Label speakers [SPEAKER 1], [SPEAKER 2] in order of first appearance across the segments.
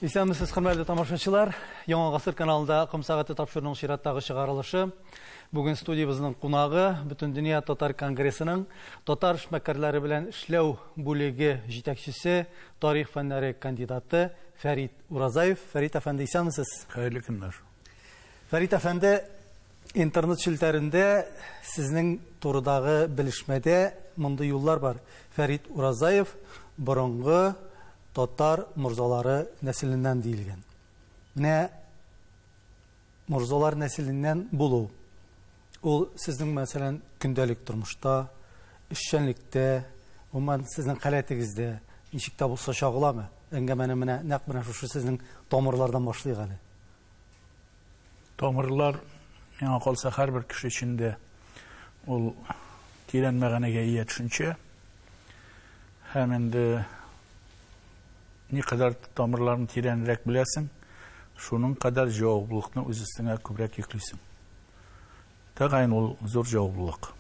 [SPEAKER 1] Исәнмесез, хөрмәтле тамашачылар. Яңа гасыр каналында Ком сәгате тапшыруының чираттагы чыгарылышы. Бүген студиябезнең кунагы Бөтендөнья татар конгрессының татар эшмәкәрләре белән эшләү бүлеге җитәкчесе, тарих фәннәре кандидаты Фәрит Уразаев. Фәрит әфәнде, исәнмесез.
[SPEAKER 2] Хәерле көннәр.
[SPEAKER 1] Фәрит әфәнде, интернет челтәрендә сезнең турыдагы белешмәдә мондый юллар бар. Фәрит Уразаев борынгы татар морзалары нәселеннән диелгән. Менә морзалар нәселеннән булу. Ул сезнең, мәсәлән, көндәлек тормышта, эшчәнлектә, гомумән сезнең халәтегездә ничек тә булса чагыламы? Әңгәмәне менә нәкъ менә шушы сезнең тамырлардан башлыйк әле.
[SPEAKER 2] Тамырлар, миңа калса, һәрбер кеше өчен дә ул тирән мәгънәгә ия төшенчә. Һәм инде никадәр тамырларын тирәнрәк беләсең, шуның кадәр җаваплылыкны үз өстеңә күбрәк йөклисең. Тәгаен ул зур җаваплылык.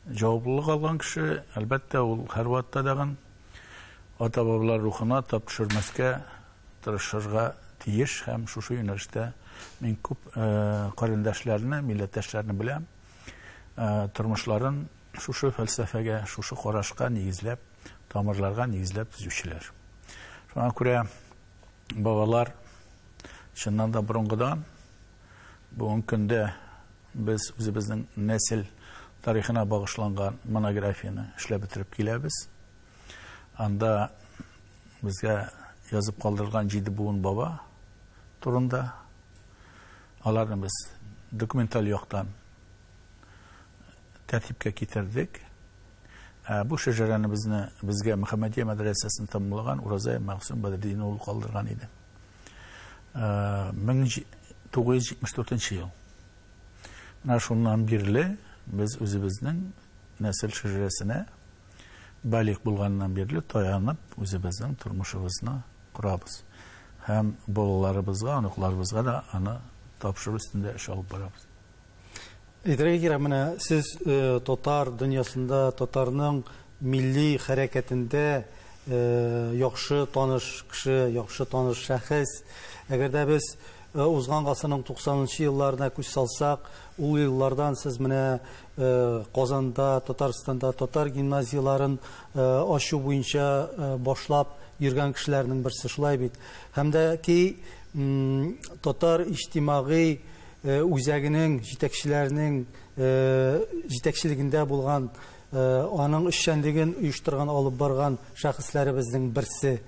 [SPEAKER 2] Җаваплылык алган кеше, әлбәттә, ул һәрвакытта дагын ата-бабалар рухына тап төшермәскә тырышырга тиеш һәм шушы юнәлештә мин күп карендәшләрне, милләттәшләрне беләм, тормышларын шушы фәлсәфәгә, шушы карашка нигезләп, тамырларга нигезләп төзүчеләр. Шуңа күрә бабалар чыннан да борынгыдан бүгенге көндә без үзебезнең нәсел тарихына багышланган монографияне эшләп бетереп киләбез. Анда безгә язып калдырылган 7 буын баба турында, аларны без документаль яктан тәртипкә китердек. Бу шәҗәрәне безгә Мөхәммәдия мәдрәсәсен тәмамлаган Уразай Мәгъсум Бәдретдин улы калдырган иде. 1974 ел. Менә шуннан бирле без үзебезнең нәсел шәҗәрәсенә балигъ булганнан бирле таянып үзебезнең тормышыбызны корабыз. Һәм балаларыбызга, оныкларыбызга да аны тапшыру өстендә эш алып барабыз.
[SPEAKER 1] Әйтергә кирәк, менә сез татар дөньясында, татарның милли хәрәкәтендә яхшы таныш кеше, яхшы таныш шәхес. Әгәр дә без узган гасырның 90-нчы елларына күз салсак, ул еллардан сез менә Казанда, Татарстанда татар гимназияларын ачу буенча башлап йөргән кешеләрнең берсе, шулай бит. Һәм дә ки татар иҗтимагый үзәгенең җитәкчеләренең җитәкчелегендә булган, аның эшчәнлеген оештырган, алып барган шәхесләребезнең берсе.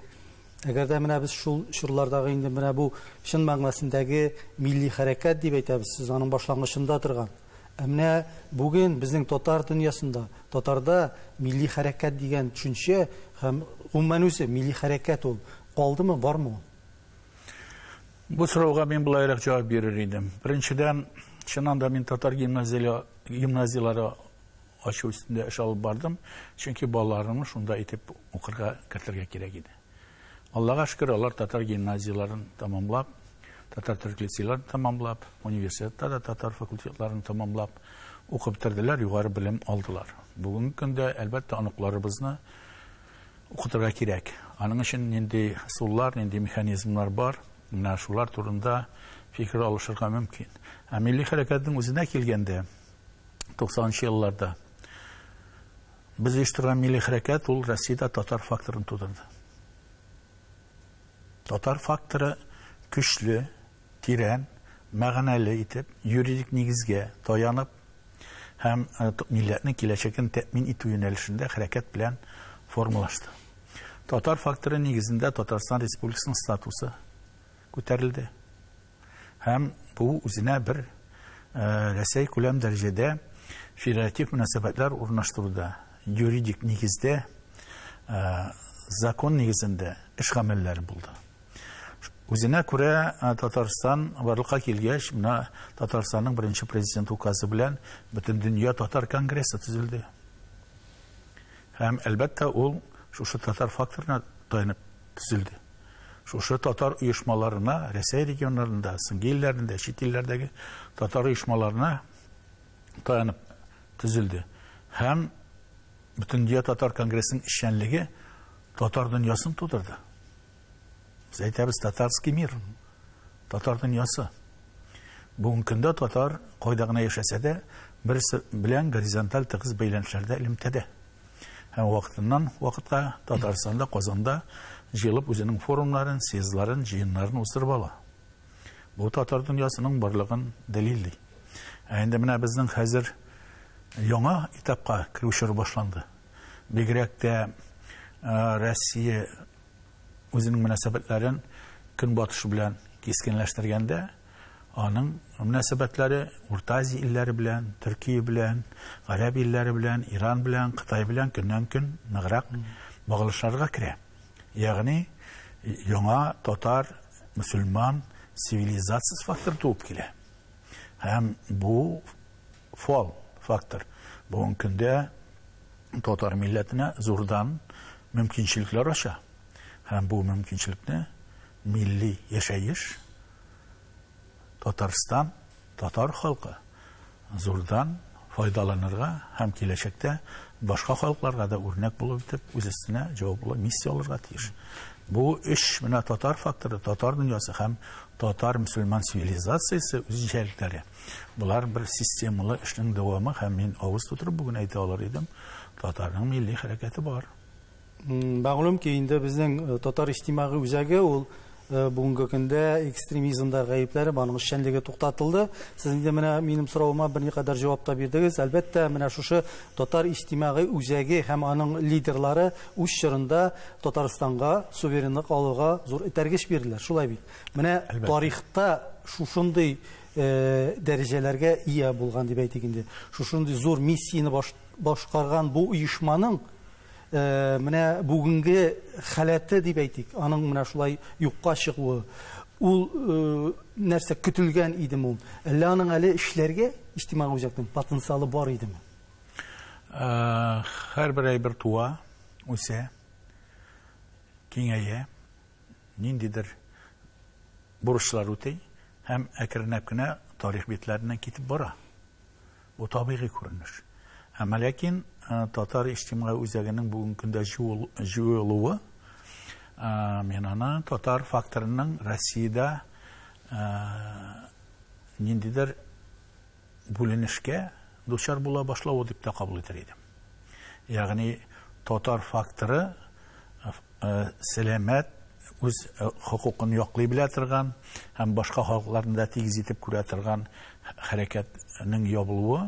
[SPEAKER 1] Әгәр дә менә без шул чорлардагы инде менә бу чын мәгънәсендәге милли хәрәкәт дип әйтәбез, сез аның башлангычында торган. Ә менә бүген безнең татар дөньясында, татарда милли хәрәкәт дигән төшенчә һәм гомумән үзе милли хәрәкәт ул калдымы, бармы ул?
[SPEAKER 2] Бу сорауга мин былайрак җавап бирер идем. Беренчедән, чыннан да мин татар гимназияләре ачу өстендә эш алып бардым, чөнки балаларымны шунда итеп укырга кертергә кирәк иде. Аллага шөкер, алар татар гимназияләрен тәмамлап, татар төрк лицейларын тәмамлап, университетта да татар факультетларын тәмамлап укып бетерделәр, югары белем алдылар. Бүгенге көндә, әлбәттә, оныкларыбызны укытырга кирәк. Аның өчен нинди ысуллар, нинди механизмнар бар, менә шулар турында фикер алышырга мөмкин. Ә милли хәрәкәтнең үзенә килгәндә, 90-нчы елларда без оештырган милли хәрәкәт ул Россиядә татар факторын тудырды. Татар факторы көчле, тирән, мәгънәле итеп, юридик нигезгә таянып һәм милләтнең киләчәген тәэмин итү юнәлешендә хәрәкәт белән формалашты. Татар факторы нигезендә Татарстан Республикасының статусы күтәрелде. Һәм бу үзенә бер Рәсәй күләм дәрәҗәдә федератив мөнәсәбәтләр урнаштыруда, юридик нигездә, закон нигезендә эш гамәлләре булды. Үзенә күрә Татарстан барлыкка килгәч, менә Татарстанның беренче президент указы белән Бөтендөнья татар конгрессы төзелде. Һәм әлбәттә ул шушы татар факторына таянып төзелде. Шушы татар оешмаларына Рәсәй регионнарында, СНГ илләрендә, чит илләрдәге татар оешмаларына таянып төзелде. Һәм Бөтендөнья татар конгрессының эшчәнлеге татар дөньясын тудырды. Без әйтәбез татарский мир, татар дөньясы. Бүгенге көндә татар кайда гына яшәсә дә, берсе белән горизонталь тыгыз бәйләнешләрдә, элемтәдә. Һәм вакытыннан вакытка Татарстанда, Казанда җыелып үзенең форумнарын, съездларын, җыеннарын уздырып ала. Бу татар дөньясының барлыгын дәлилли. Ә инде менә безнең хәзер яңа этапка керү чоры башланды. Бигрәк тә Россия үзенең мөнәсәбәтләрен Көнбатыш белән кискенләштергәндә, аның мөнәсәбәтләре Урта Азия илләре белән, Төркия белән, Гарәп илләре белән, Иран белән, Кытай белән көннән-көн ныграк багланышларга керә. Ягъни яңа татар мөселман цивилизациясе факторы туып килә. Һәм бу фал фактор бүгенге көндә татар милләтенә зурдан мөмкинчелекләр ача. Һәм бу мөмкинчелекне милли яшәеш, Татарстан, татар халкы зурдан файдаланырга һәм киләчәктә башка халыкларга да үрнәк булып итеп үз өстенә җаваплы миссия алырга тиеш. Бу өч менә татар факторы, татар дөньясы һәм татар мөселман цивилизациясе үзенчәлекләре. Болар бер системалы эшнең дәвамы һәм мин авыз тутырып бүген әйтә алыр идем, татарның милли хәрәкәте бар.
[SPEAKER 1] Мәгълүм ки, инде безнең татар иҗтимагый үзәге ул бүгенге көндә экстремизмда гаепләнеп, аның эшчәнлеге туктатылды. Сез инде менә минем соравыма берникадәр җавап та бирдегез. Әлбәттә, менә шушы татар иҗтимагый үзәге һәм аның лидерлары үз чорында Татарстанга суверенлык алуга зур этәргеч бирделәр. Шулай бит. Менә тарихта шушындый дәрәҗәләргә ия булган дип әйтик инде. Шушындый зур миссияне башкарган бу оешманың менә бүгенге халәте дип әйтик, аның менә шулай юкка чыгуы, ул нәрсә көтелгән идеме ул? Әллә аның әле эшләргә иҗтимагый үзәкнең потенциалы бар идеме?
[SPEAKER 2] Һәрбер әйбер туа, үсә, киңәя, ниндидер бурычлар үти һәм әкренләп кенә тарих битләреннән китеп бара. Бу табигый күренеш. Әмма ләкин татар иҗтимагый үзәгенең бүгенге көндә җуелуы, мин аны татар факторының Россиядә ниндидер бүленешкә дучар була башлавы дип тә кабул итәр идем. Ягъни татар факторы сәламәт, үз хокукын яклый белә торган һәм башка халыкларны да тигез итеп күрә торган хәрәкәтнең ябылуы,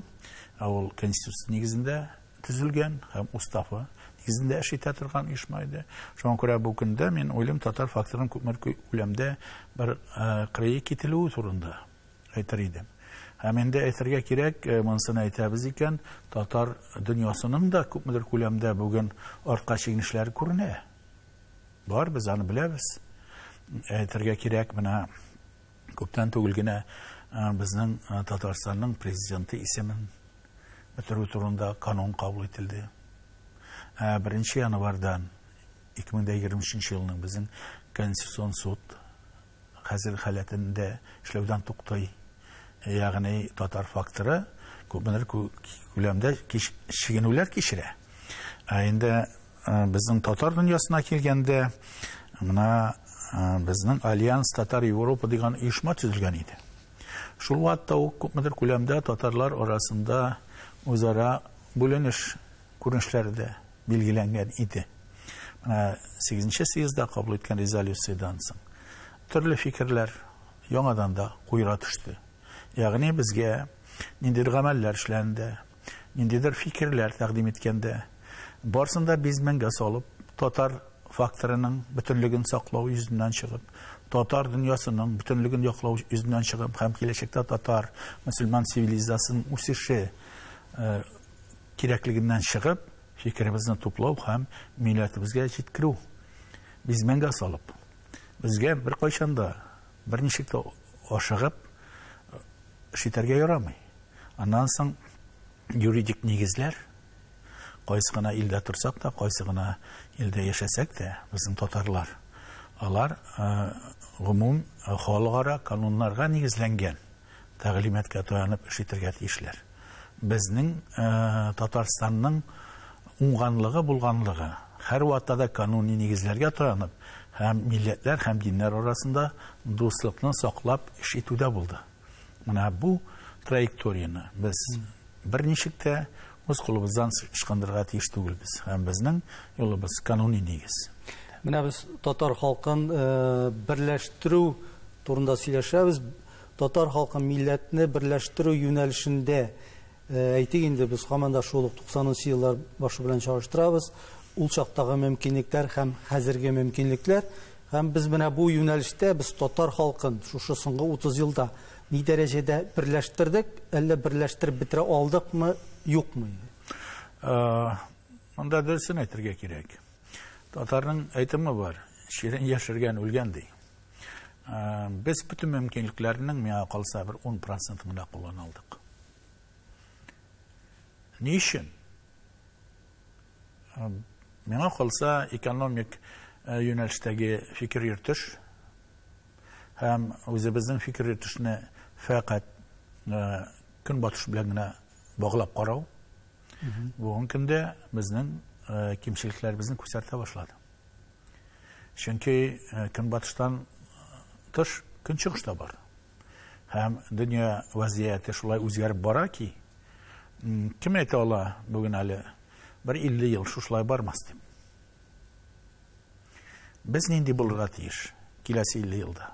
[SPEAKER 2] ул конституция нигезендә төзелгән һәм уставы нигезендә эш итә торган оешма иде. Шуңа күрә бу көндә мин уйлыйм, татар факторының күпмедер күләмдә бер кырые кителүе турында әйтер идем. Һәм инде әйтергә кирәк, монысын әйтәбез икән, татар дөньясының да күпмедер күләмдә бүген артка чигенешләре күренә. Бар, без аны беләбез. Әйтергә кирәк, менә күптән түгел генә безнең Татарстанның президенты исемен бетерү турында канун кабул ителде. 1 январьдан 2023 елның безнең Конституцион суд хәзер халәтендә эшләүдән туктый. Ягъни татар факторы күпмедер күләмдә чигенүләр кичерә. Ә инде безнең татар дөньясына килгәндә, менә безнең Альянс Татар Европа дигән оешма төзелгән иде. Шул вакытта ук күпмедер күләмдә татарлар арасында үзара бүленеш күренешләре дә билгеләнгән иде. Менә 8 съездда кабул иткән резолюциядән соң төрле фикерләр яңадан да куера төште. Ягъни безгә ниндидер гамәлләр эшләнде, ниндидер фикерләр тәкъдим иткәндә, барысын да бизмәнгә салып, татар факторының бөтенлеген саклау йөзеннән чыгып, татар дөньясының бөтенлеген яклау йөзеннән чыгып һәм киләчәктә татар мөселман цивилизациясының үсеше кирәклегеннән чыгып, фикеребезне туплау һәм милләтебезгә җиткерү бизмәнгә салып, безгә беркайчан да берничек тә ашыгып эш итәргә ярамый. Аннан соң юридик нигезләр, кайсы гына илдә торсак та, кайсы гына илдә яшәсәк тә, безнең татарлар, алар гомум халыкара кануннарга нигезләнгән тәгълиматка таянып эш итәргә тиешләр. Безнең Татарстанның уңганлыгы, булганлыгы һәр вакытта да кануни нигезләргә таянып, һәм милләтләр һәм диннәр арасында дуслыкны саклап эш итүдә булды. Менә бу траекторияне без берничек тә үз кулыбыздан ычкындырырга тиеш түгелбез. Һәм безнең юлыбыз кануни нигез.
[SPEAKER 1] Менә без татар халкын берләштерү турында сөйләшәбез. Татар халкын милләтне берләштерү юнәлешендә әйтик инде, без һаман да шул ук 90 еллар башы белән чагыштырабыз. Ул чактагы мөмкинлекләр һәм хәзерге мөмкинлекләр. Һәм без менә бу юнәлештә без татар халкын шушы соңгы 30 елда ни дәрәҗәдә берләштердек, әллә берләштереп бетерә алдыкмы, юкмы?
[SPEAKER 2] Монда дөресен әйтергә кирәк. Татарның әйтеме бар, чирен яшергән үлгән ди. Без бөтен мөмкинлекләрнең миңа калса бер 10% гына куллана алдык. Ни өчен? Миңа калса экономик юнәлештәге фикер йөртеш һәм үзебезнең фикер йөртешне фәкать көнбатыш белән генә баглап карау бүгенге көндә безнең кимчелекләребезне күрсәтә башлады. Чөнки көнбатыштан тыш көнчыгыш та бар. Һәм дөнья вазияте шулай үзгәреп бара ки, кем әйтә ала бүген әле бер 50 ел шушылай бармас дип. Без нинди булырга тиеш киләсе 50 елда?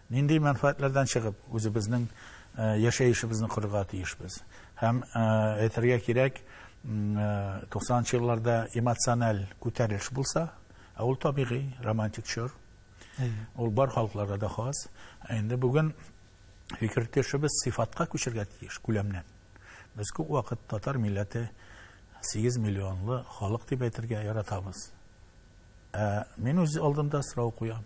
[SPEAKER 2] Нинди мәнфәгатьләрдән чыгып үзебезнең яшәешебезне корырга тиешбез? Һәм әйтергә кирәк, 90 елларда эмоциональ күтәрелеш булса, ә ул табигый романтик чор. Ул бар халыкларга да хас. Инде бүген фикер йөртешебез сыйфатка күчергә тиеш, күләмнән. Без күп вакыт татар милләте 8 миллионлы халык дип әйтергә яратабыз. Мин үз алдымда сорау куям.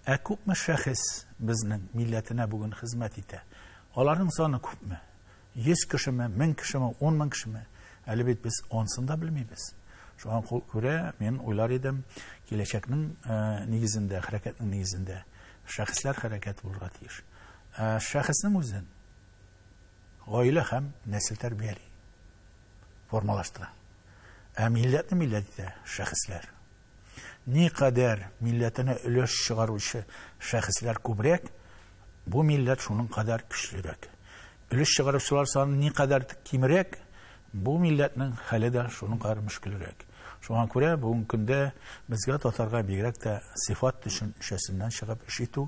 [SPEAKER 2] Ә күпме шәхес безнең милләтенә бүген хезмәт итә? Аларның саны күпме? 100 кешеме, 1000 кешеме, 10 мең кешеме? Әле бит без онсын да белмибез. Шуңа күрә мин уйлар идем, киләчәкнең нигезендә, хәрәкәтнең нигезендә шәхесләр хәрәкәте булырга тиеш. Шәхеснең үзен гаилә һәм нәсел тәрбияли, формалаштыра. Ә милләтне милләт итә шәхесләр. Ни кадәр милләтенә өлеш чыгаручы шәхесләр күбрәк, бу милләт шуның кадәр көчлерәк. Өлеш чыгаручылар саны ни кадәр кимрәк, бу милләтнең хәле дә шуның кадәр мөшкелрәк. Шуңа күрә бүгенге көндә безгә татарга бигрәк тә сыйфат төшенчәсеннән чыгып эш итү,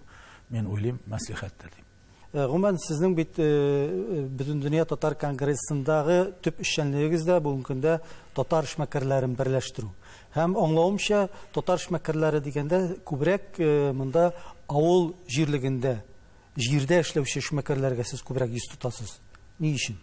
[SPEAKER 2] мин уйлыйм, мәслихәттер дип.
[SPEAKER 1] Гомумән, сезнең бит Бөтендөнья татар конгрессындагы төп эшчәнлегегез дә бүгенге көндә татар эшмәкәрләрен берләштерү. Һәм аңлавымча, татар эшмәкәрләре дигәндә күбрәк монда авыл җирлегендә, җирдә эшләүче эшмәкәрләргә сез күбрәк йөз тотасыз. Ни өчен?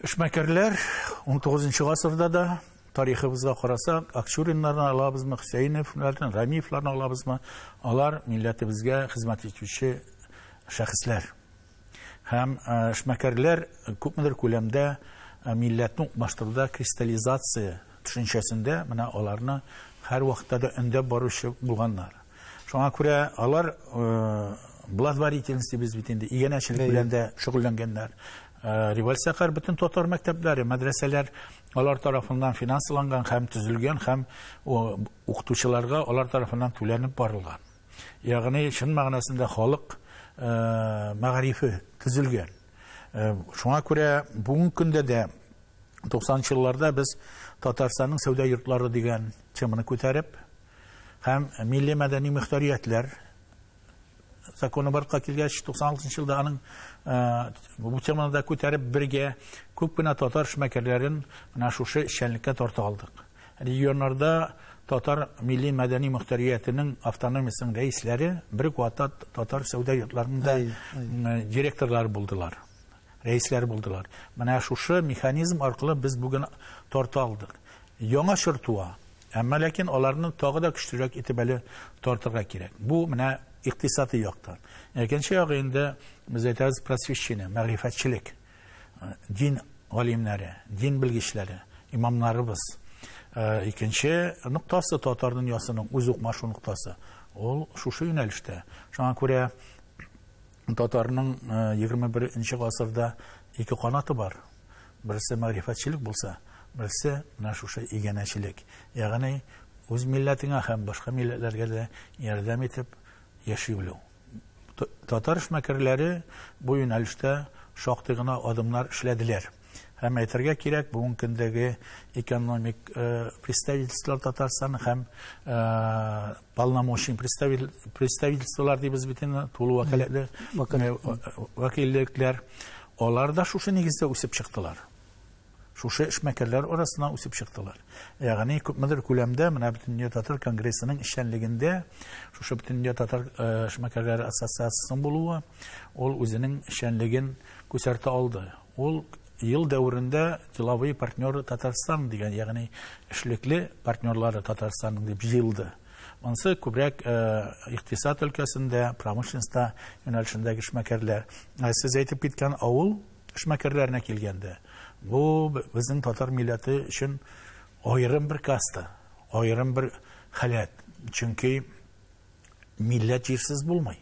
[SPEAKER 2] Эшмәкәрләр 19 гасырда да тарихыбызга карасак, Акчуриннарны алабызмы, Хөсәеновларны, Рамиевларны алабызмы, алар милләтебезгә хезмәт итүче шәхесләр. Һәм эшмәкәрләр күпмедер күләмдә милләтне укмаштыруда кристаллизация төшенчәсендә менә аларны һәр вакытта да өндәп баручы булганнар. Шуңа күрә алар благотворительность дибез бит инде, иганәчелек белән дә шөгыльләнгәннәр. Революция кадәр бөтен татар мәктәпләре, мәдрәсәләр алар тарафыннан финансланган һәм төзелгән һәм укытучыларга алар тарафыннан түләнеп барылган. Ягъни чын мәгънәсендә халык мәгарифе төзелгән. Шуңа күрә бүгенге көндә дә 90 елларда без Татарстанның сәүдә йортлары дигән теманы күтәреп һәм милли мәдәни мөхтәриятләр законы барлыкка килгәч 96 елда аның бу теманы да күтәреп бергә күп кенә татар эшмәкәрләрен менә шушы эшчәнлеккә тарта алдык. Регионнарда татар милли мәдәни мөхтәриятенең автономиясенең рәисләре бер үк вакытта татар сәүдә йортларының да директорлары булдылар, рәисләре булдылар. Менә шушы механизм аркылы без бүген тарта алдык. Яңа чор туа, әмма ләкин аларны тагы да көчлерәк итеп әле тартырга кирәк. Бу менә икътисади яктан. Икенче ягы инде без әйтәбез просвещение, мәгърифәтчелек, дин галимнәре, дин белгечләре, имамнарыбыз. Икенче ноктасы татар дөньясының үз укмашу ноктасы. Ул шушы юнәлештә. Шуңа күрә татарның 21 гасырда ике канаты бар. Берсе мәгърифәтчелек булса, берсе менә шушы иганәчелек. Ягъни Үз милләтеңә һәм башка милләтләргә дә ярдәм итеп яши белү. Татар эшмәкәрләре бу юнәлештә шактый гына адымнар эшләделәр. Һәм әйтергә кирәк, бүгенге көндәге экономик представительстволар Татарстан һәм полномочий представительстволар дибез бит инде, тулы вәкаләтле вәкиллекләр, алар да шушы нигездә үсеп чыктылар. Шушы эшмәкәрләр арасыннан үсеп чыктылар. Ягъни күпмедер күләмдә менә Бөтендөнья татар конгрессының эшчәнлегендә шушы Бөтендөнья татар эшмәкәрләре ассоциациясының булуы ул үзенең эшчәнлеген күрсәтә алды. Ул ел дәверендә деловые партнеры Татарстан дигән, ягъни эшлекле партнерлары Татарстанның дип җыелды. Монысы күбрәк икътисад өлкәсендә, промышленностьта юнәлешендәге эшмәкәрләр. Сез әйтеп киткән авыл эшмәкәрләренә килгәндә, бу безнең татар милләте өчен аерым бер каста, аерым бер халәт. Чөнки милләт җирсез булмый.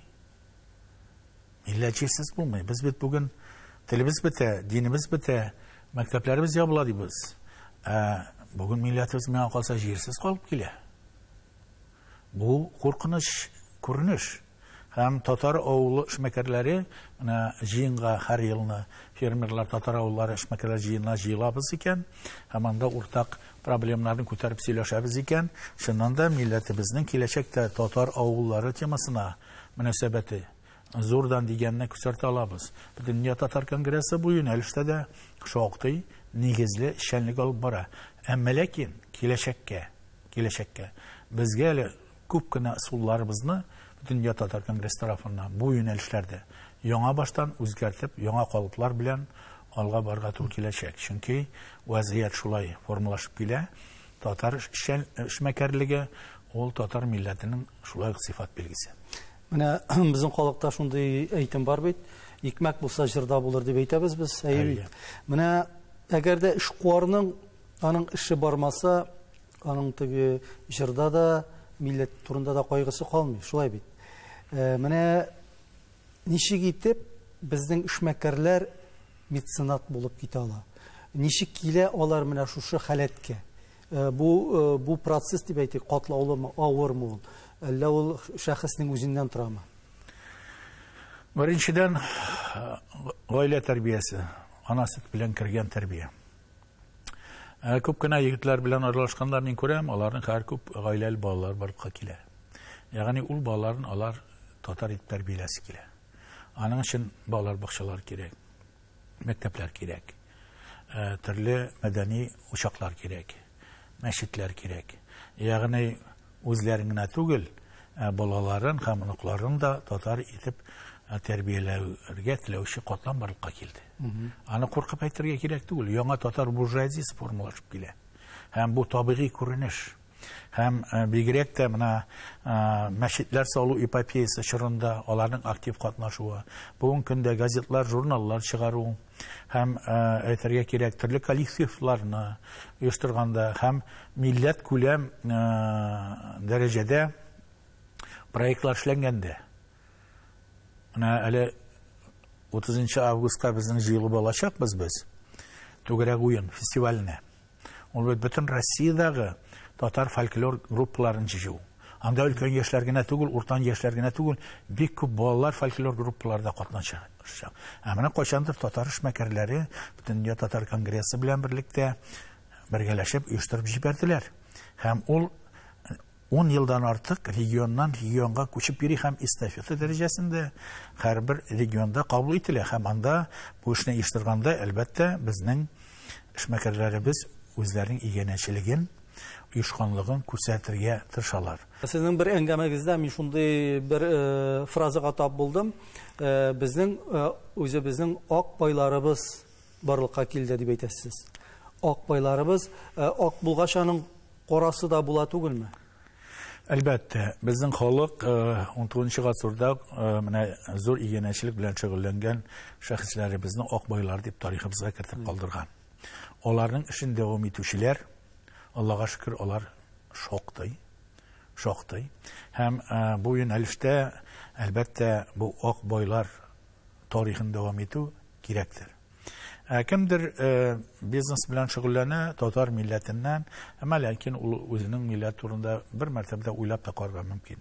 [SPEAKER 2] Милләт җирсез булмый. Без бит бүген телебез бетә, динебез бетә, мәктәпләребез ябыла дибез. Ә бүген милләтебез миңа калса җирсез калып килә. Бу куркыныч күренеш. Һәм татар авылы эшмәкәрләре менә җыенга һәр елны фермерлар татар авыллары эшмәкәрләр җыенына җыелабыз икән, һәм анда уртак проблемнарны күтәреп сөйләшәбез икән, чыннан да милләтебезнең киләчәктә татар авыллары темасына мөнәсәбәте зурдан дигәнне күрсәтә алабыз. Бөтендөнья татар конгрессы бу юнәлештә дә шактый нигезле эшчәнлек алып бара. Әмма ләкин киләчәккә безгә әле күп кенә ысулларыбызны Бөтендөнья татар конгрессы тарафыннан бу юнәлешләрдә яңа баштан үзгәртеп, яңа калыплар белән алга барырга туры киләчәк. Чөнки вазгыять шулай формалашып килә. Татар эшмәкәрлеге ул татар милләтенең шулай ук сыйфат билгесе.
[SPEAKER 1] Менә безнең халыкта шундый әйтем бар бит, икмәк булса җырда булыр дип әйтәбез без, әйе бит. Менә әгәр дә эшкуарның аның эше бармаса, аның теге җырда да, милләт турында да кайгысы калмый, шулай бит. Менә ничек итеп безнең эшмәкәрләр меценат булып китә ала? Ничек килә алар менә шушы халәткә? Бу процесс дип әйтик, катлаулымы, авырмы ул? Әллә ул шәхеснең үзеннән торамы?
[SPEAKER 2] Беренчедән, гаилә тәрбиясе, ана сөт белән кергән тәрбия. Күп кенә егетләр белән аралашканда мин күрәм, аларның һәр күп гаиләле балалар барлыкка килә. Ягъни ул балаларын алар татар итеп тәрбияләсе килә. Аның өчен балалар бакчалары кирәк, мәктәпләр кирәк, төрле мәдәни учаклар кирәк, мәчетләр кирәк. Ягъни үзләрен генә түгел, балаларын һәм оныкларын да татар итеп тәрбияләргә теләүче катлам барлыкка килде. Аны куркып әйтергә кирәк түгел, яңа татар буржуазиясе формалашып килә. Һәм бу табигый күренеш. Һәм бигрәк тә менә мәчетләр салу эпопеясы чорында аларның актив катнашуы, бүгенге көндә газетлар, журналлар чыгару һәм әйтергә кирәк төрле коллективларны оештырганда һәм милләт күләм дәрәҗәдә проектлар эшләнгәндә. Менә әле 30 августка безнең җыелып алачакбыз без Түгәрәк уен фестиваленә. Ул бит бөтен Россиядәге татар фольклор группаларын җыю. Анда өлкән яшьләр генә түгел, уртан яшьләр генә түгел, бик күп балалар фольклор группаларда катнашачак. Ә менә кайчандыр татар эшмәкәрләре Бөтендөнья татар конгрессы белән берлектә бергәләшеп оештырып җибәрделәр. Һәм ул 10 елдан артык регионнан регионга күчеп йөри һәм эстафета дәрәҗәсендә һәрбер регионда кабул ителә. Һәм анда бу эшне оештырганда, әлбәттә, безнең эшмәкәрләребез үзләренең иганәчелеген, оешканлыгын күрсәтергә тырышалар.
[SPEAKER 1] Сезнең бер әңгәмәгездә мин шундый бер фразага тап булдым. Безнең үзебезнең ак байларыбыз барлыкка килде дип әйтәсез. Ак байларыбыз, ак булгач аның карасы да була түгелме?
[SPEAKER 2] Әлбәттә, безнең халык 19 гасырда менә зур иганәчелек белән шөгыльләнгән шәхесләребезне ак байлар дип тарихыбызга кертеп калдырган. Аларның эшен дәвам итүчеләр, Аллага шөкер, алар шактый, шактый. Һәм бу юнәлештә, әлбәттә, бу ак байлар тарихын дәвам итү кирәктер. Ә кемдер бизнес белән шөгыльләнә, татар милләтеннән, әмма ләкин ул үзенең милләт турында бер мәртәбә дә уйлап та карарга мөмкин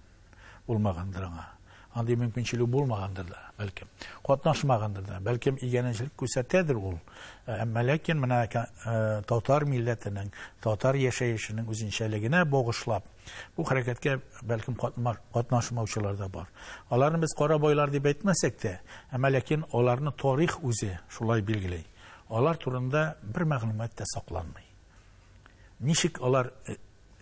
[SPEAKER 2] булмагандыр аңа. Андый мөмкинчелек булмагандыр да, бәлкем. Катнашмагандыр да, бәлкем иганәчелек күрсәтәдер ул. Әмма ләкин менә татар милләтенең, татар яшәешенең үзенчәлегенә багышлап, бу хәрәкәткә бәлкем катнашмаучылар да бар. Аларны без кара байлар дип әйтмәсәк тә, әмма ләкин аларны тарих үзе шулай билгели. Алар турында бер мәгълүмат та сакланмый. Ничек алар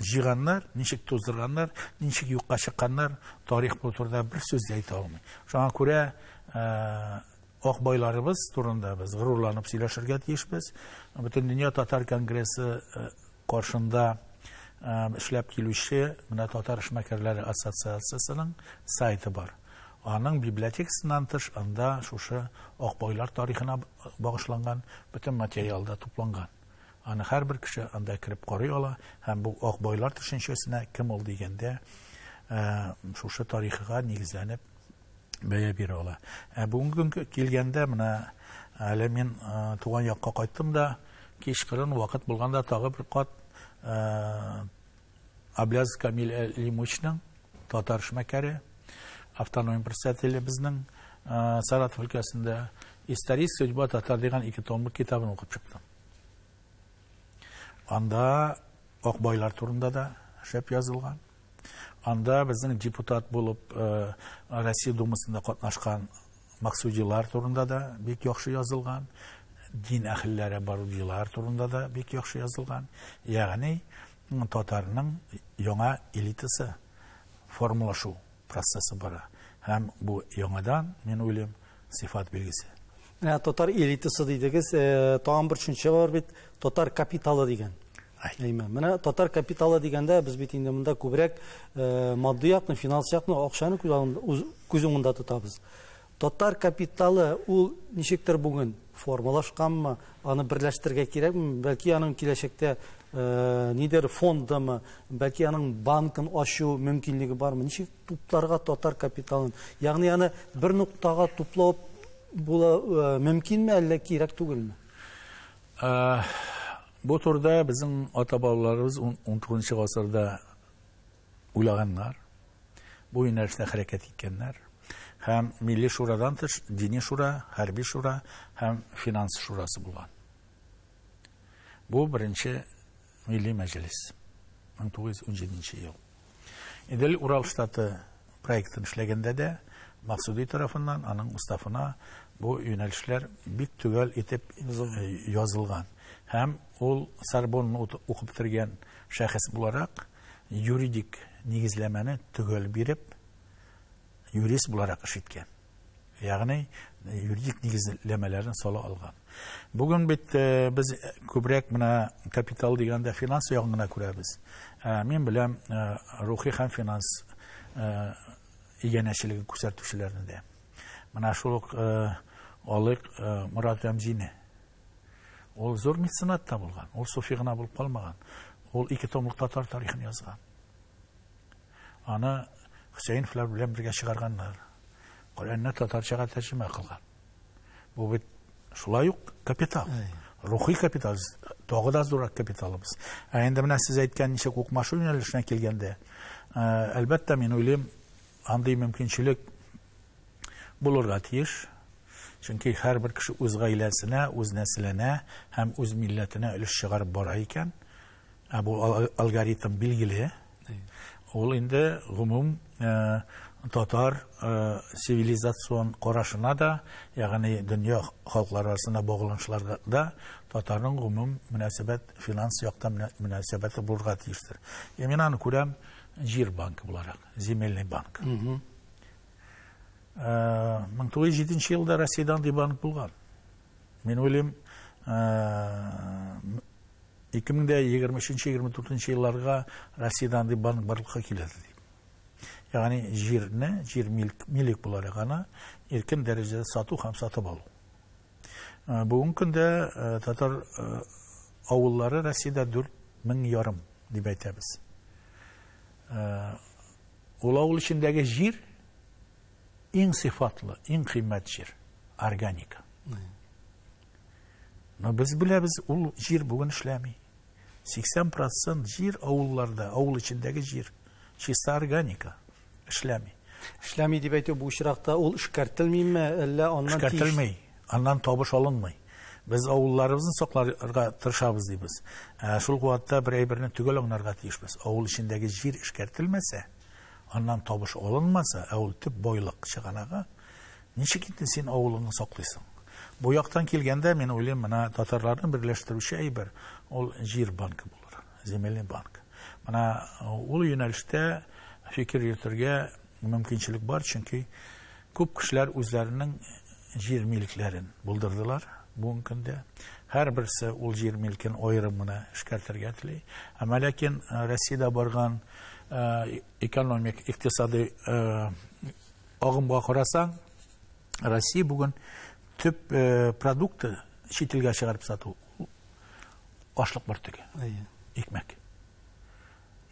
[SPEAKER 2] җыйганнар, ничек туздырганнар, ничек юкка чыкканнар, тарих бу турыда бер сүз дә әйтә алмый. Шуңа күрә ак байларыбыз турында без горурланып сөйләшергә тиешбез. Бөтендөнья татар конгрессы каршында эшләп килүче менә татар эшмәкәрләре ассоциациясенең сайты бар. Аның библиотекасыннан тыш анда шушы ак байлар тарихына багышланган бөтен материал да тупланган. Аны һәрбер кеше анда кереп карый ала һәм бу ак байлар төшенчәсенә кем ул дигәндә шушы тарихыга нигезләнеп бәя бирә ала. Ә бүгенге көнгә килгәндә менә әле мин туган якка кайттым да кичкырын вакыт булганда тагы бер кат Аблязов Камил Лимучның татар эшмәкәре, автономия председателе безнең Саратов өлкәсендә Историческая судьба татар дигән 2 томлык китабын укып чыктым. Анда ак байлар турында да шәп язылган. Анда безнең депутат булып Россия Думасында катнашкан Максудилар турында да бик яхшы язылган. Дин әһелләре Барудилар турында да бик яхшы язылган. Ягъни татарның яңа элитасы формалашу процессы бара. Һәм бу яңадан, мин уйлыйм, сыйфат билгесе.
[SPEAKER 1] Менә татар элитасы дидегез, тагын бер төшенчә бар бит, татар капиталы дигән. Әйме. Менә татар капиталы дигәндә без бит инде монда күбрәк матди якны, финанс якны, акчаны күз уңында тотабыз. Татар капиталы ул ничектер бүген формалашканмы, аны берләштерергә кирәкме? Бәлки аның киләчәктә нидер фондымы, бәлки аның банкын ачу мөмкинлеге бармы? Ничек тупларга татар капиталын? Ягъни аны бер ноктага туплау була мөмкинме, әллә кирәк түгелме?
[SPEAKER 2] Бу турыда безнең ата-бабаларыбыз 19 гасырда уйлаганнар, бу юнәлештә хәрәкәт иткәннәр. Һәм Милли шурадан тыш дини шура, хәрби шура һәм финанс шурасы булган. Бу беренче милли мәҗлес 1917 ел. Идел Урал штаты проектын эшләгәндә дә Максуди тарафыннан аның уставына бу юнәлешләр бик төгәл итеп язылган. Һәм ул Сорбонны укып бетергән шәхес буларак юридик нигезләмәне төгәл биреп юрист буларак эш иткән. Ягъни юридик нигезләмәләрен сала алган. Бүген бит без күбрәк менә капитал дигәндә финанс ягын гына күрәбез. Мин беләм рухи һәм финанс иганәчелеген күрсәтүчеләрне дә. Менә шул ук алыйк Мурат Рәмзине. Ул зур меценат та булган, ул суфи гына булып калмаган. Ул 2 томлык татар тарихын язган. Аны Хөсәеновлар белән бергә чыгарганнар. Коръәнне татарчага тәрҗемә кылган. Бу бит шулай ук капитал. Рухи капитал, тагы да зуррак капиталыбыз. Ә инде менә сез әйткән ничек укмашу юнәлешенә килгәндә, әлбәттә, мин уйлыйм, андый мөмкинчелек булырга тиеш. Чөнки һәрбер кеше үз гаиләсенә, үз нәселенә һәм үз милләтенә өлеш чыгарып бара икән. Ә бу алгоритм билгеле. Ул инде гомум татар цивилизацион карашына да, ягъни дөнья халыклары арасында багланышларга да татарның гомум мөнәсәбәт, финанс яктан мөнәсәбәте булырга тиештер. Мин аны күрәм җир банкы буларак, земельный банк. 1907 елда Россиядә андый банк булган. Мин уйлыйм, 2023, 24 елларга Россиядә андый банк барлыкка килде дип. Ягъни җирне, җир милек буларак аны иркен дәрәҗәдә сату һәм сатып алу. Бүгенге көндә татар авыллары Россиядә 4500 дип әйтәбез. Ул авыл эчендәге җир иң сыйфатлы, иң кыйммәт җир, органика. Но без беләбез, ул җир бүген эшләми. 80% җир авылларда, авыл эчендәге җир, чиста органика, эшләми.
[SPEAKER 1] Эшләми дип әйтү бу очракта ул эшкәртелмиме, әллә аннан
[SPEAKER 2] Эшкәртелми, аннан табыш алынмый. Без авылларыбызны сакларга тырышабыз дибез. Шул вакытта бер әйберне төгәл аңларга тиешбез. Авыл эчендәге җир эшкәртелмәсә, аннан табыш алынмаса, ә ул төп байлык чыганагы, ничек инде син авылыңны саклыйсың? Бу яктан килгәндә, мин уйлыйм, менә татарларны берләштерүче әйбер ул җир банкы булыр, земельный банк. Менә ул юнәлештә фикер йөртергә мөмкинчелек бар, чөнки күп кешеләр үзләренең җир милекләрен булдырдылар бүгенге көндә. Һәрберсе ул җир милкен аерым гына эшкәртергә тели. Әмма ләкин Россиядә барган экономик, икътисадый агымга карасаң, Россия бүген төп продукты чит илгә чыгарып сату ашлык бөртеге, икмәк.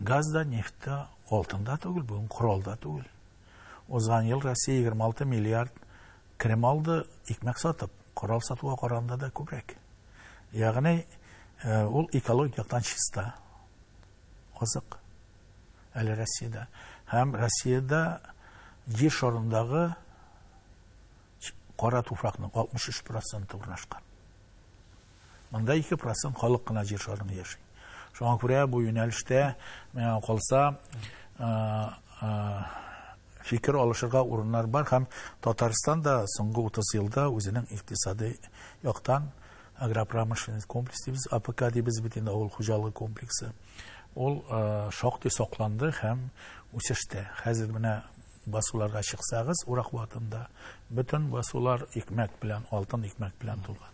[SPEAKER 2] Газ да, нефть та, алтын да түгел, бүген корал да түгел. Узган ел Россия 26 миллиард керем алды икмәк сатып, корал сатуга караганда да күбрәк. Ягъни ул экологик яктан чиста азык әле Россиядә. Һәм Россиядә җир шарындагы кара туфракның 63% урнашкан. Монда 2% халык кына җир шарында яши. Шуңа күрә бу юнәлештә миңа калса фикер алышырга урыннар бар һәм Татарстан да соңгы 30 елда үзенең икътисади яктан агропромышленный комплекс дибез, АПК дибез бит инде, авыл хуҗалыгы комплексы. Ул шактый сакланды һәм үсештә. Хәзер менә басуларга чыксагыз, урак вакытында бөтен басулар икмәк белән, алтын икмәк белән тулган.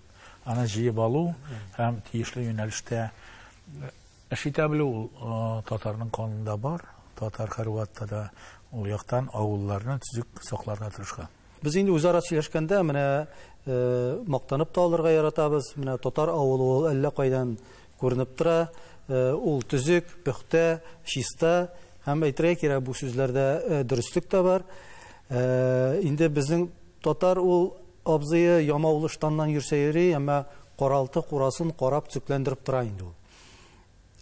[SPEAKER 2] Аны җыеп алу һәм тиешле юнәлештә эш итә белү ул татарның канында бар. Татар һәрвакытта да ул яктан авылларны төзек сакларга тырышкан.
[SPEAKER 1] Без инде үзара сөйләшкәндә менә мактанып та алырга яратабыз. Менә татар авылы ул әллә кайдан күренеп тора. Ул төзек, пөхтә, чиста. Һәм әйтергә кирәк, бу сүзләрдә дөреслек тә бар. Инде безнең татар ул абзые ямаулы штаннан йөрсә йөри, әмма каралты курасын карап төзекләндереп тора инде ул.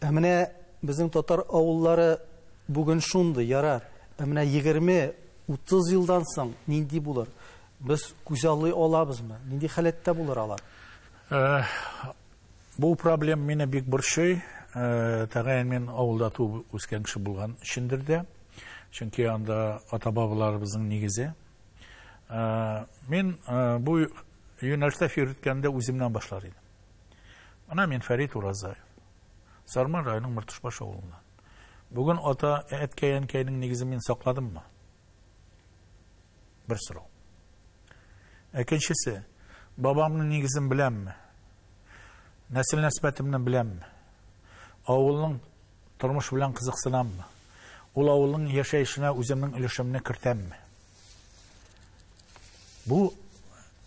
[SPEAKER 1] Ә менә безнең татар авыллары бүген шундый, ярар. Ә менә 20-30 елдан соң нинди булыр? Без күзаллый алабызмы? Нинди халәттә булыр алар?
[SPEAKER 2] Бу проблем мине бик борчый. Тәгаен мин авылда туып үскән кеше булган өчендер дә. Чөнки анда ата-бабаларыбызның нигезе. Мин бу юнәлештә фикер йөрткәндә үземнән башлар идем. Менә мин Фәрит Уразаев. Сарман районының Мортышбаш авылыннан. Бүген ата әткәй әнкәйнең нигезен мин сакладыммы? Бер сорау. Икенчесе, бабамның нигезен беләмме? Нәсел нәсбәтемне беләмме? Авылның тормыш белән кызыксынаммы? Ул авылның яшәешенә үземнең өлешемне кертәмме? Бу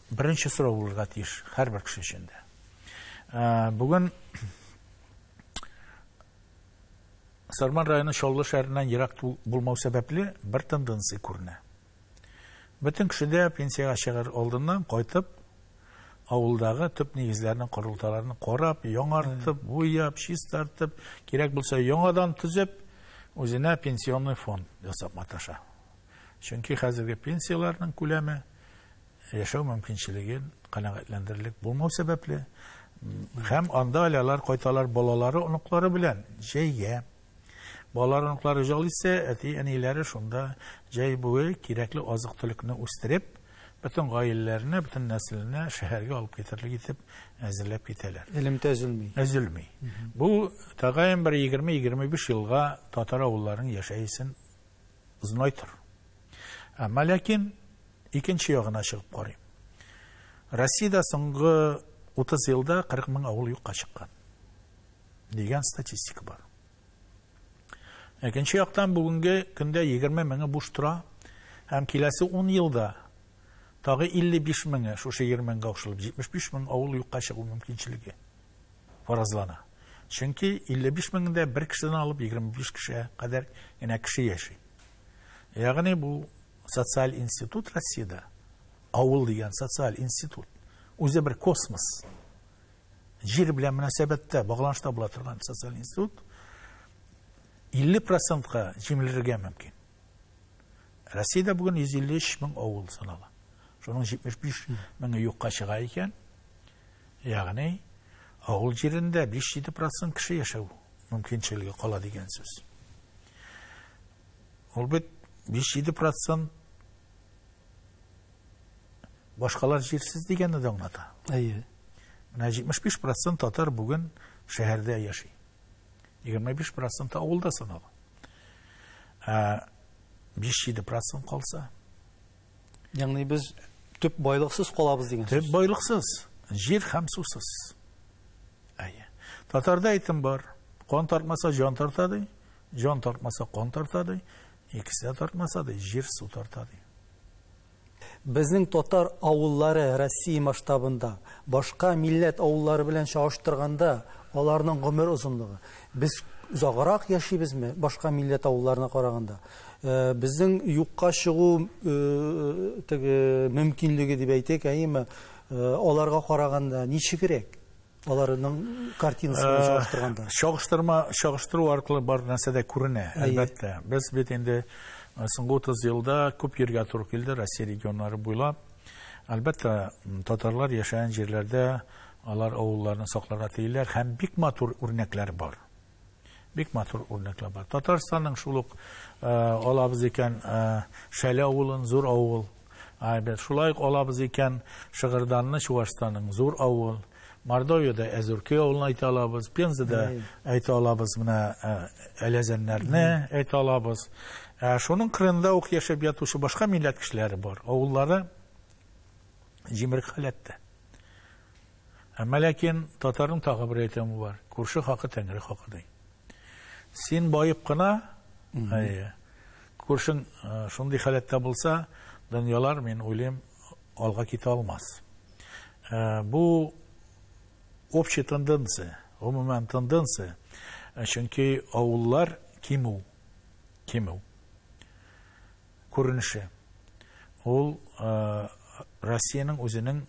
[SPEAKER 2] беренче сорау булырга тиеш һәрбер кеше өчен дә. Бүген Сарман районы Чаллы шәһәреннән ерак булмау сәбәпле бер тенденция күренә. Бөтен кеше дә пенсиягә чыгар алдыннан кайтып, авылдагы төп нигезләрнең корылталарын карап, яңартып, буяп, чистартып, кирәк булса яңадан төзеп, үзенә пенсионный фонд ясап маташа. Чөнки хәзерге пенсияләрнең күләме яшәү мөмкинчелеген канәгатьләндерерлек булмау сәбәпле, һәм анда әле алар кайталар балалары, оныклары белән җәйгә. Балалар, оныклары ял итсә, әти-әниләре шунда җәй буе кирәкле азык-төлекне үстереп, бөтен гаиләләренә, бөтен нәселенә шәһәргә алып китерлек итеп әзерләп китәләр.
[SPEAKER 1] Элемтә өзелми.
[SPEAKER 2] Өзелми. Бу тәгаен бер 20-25 елга татар авылларының яшәешен озынайтыр. Әмма ләкин икенче ягына чыгып карыйм. Россиядә соңгы 30 елда 40 мең авыл юкка чыккан дигән статистика бар. Икенче яктан бүгенге көндә 20 меңе буш тора һәм киләсе 10 елда тагы 55 меңе шушы 20 меңгә кушылып 75 мең авыл юкка чыгу мөмкинчелеге фаразлана. Чөнки 55 меңдә бер кешедән алып 25 кешегә кадәр генә кеше яши. Ягъни бу социаль институт Россиядә, авыл дигән социаль институт, үзе бер космос. Җир белән мөнәсәбәттә, багланышта була торган социаль институт 50%-ка җимерелергә мөмкин. Россиядә бүген 153 мең авыл санала. Шуның 75 меңе юкка чыга икән. Ягъни авыл җирендә 5-7% кеше яшәү мөмкинчелеге кала дигән сүз. Ул бит 5-7% башкалар җирсез дигәнне дә аңлата.
[SPEAKER 1] Әйе.
[SPEAKER 2] Менә 75% татар бүген шәһәрдә яши. 25% авылда санала. Ә 5-7% калса,
[SPEAKER 1] Ягъни без төп байлыксыз калабыз дигән
[SPEAKER 2] төп
[SPEAKER 1] сүз.
[SPEAKER 2] байлыксыз, җир һәм сусыз. Әйе. Татарда әйтем бар. Кан тартмаса җан тарта ди, җан тартмаса кан тарта ди, икесе дә тартмаса ди, җир су тарта ди.
[SPEAKER 1] Безнең татар авыллары Россия масштабында башка милләт авыллары белән чагыштырганда аларның гомер озынлыгы. Без озаграк яшибезме башка милләт авылларына караганда? Безнең юкка чыгу теге мөмкинлеге дип әйтик, әйеме, аларга караганда ничегрәк? Аларның картинасы белән чагыштырганда.
[SPEAKER 2] Чагыштырма, чагыштыру аркылы бар нәрсә дә күренә, әлбәттә. Без бит инде соңгы 30 елда күп йөргә туры килде Россия регионнары буйлап. Әлбәттә, татарлар яшәгән җирләрдә алар авылларны сакларга телиләр һәм бик матур үрнәкләр бар. Бик матур үрнәкләр бар. Татарстанның шул ук алабыз икән Шәле авылын, зур авыл. Әйбәт. Шулай ук алабыз икән Шыгырданны, Чуашстанның зур авыл. Мордовияда Әзүркәй авылын әйтә алабыз, Пензада әйтә алабыз, менә Әләзәннәрне әйтә алабыз. Шуның кырында ук яшәп ятучы башка милләт кешеләре бар. Авыллары җимерек халәттә. Әмма ләкин татарның тагы бер әйтеме бар. Күрше хакы тәңре хакы ди. Син баеп кына, әйе, күршең шундый халәттә булса, дөньялар, мин уйлыйм, алга китә алмас. Бу общая тенденция, гомумән тенденция. Чөнки авыллар кимү, кимү күренеше. Ул Россиянең үзенең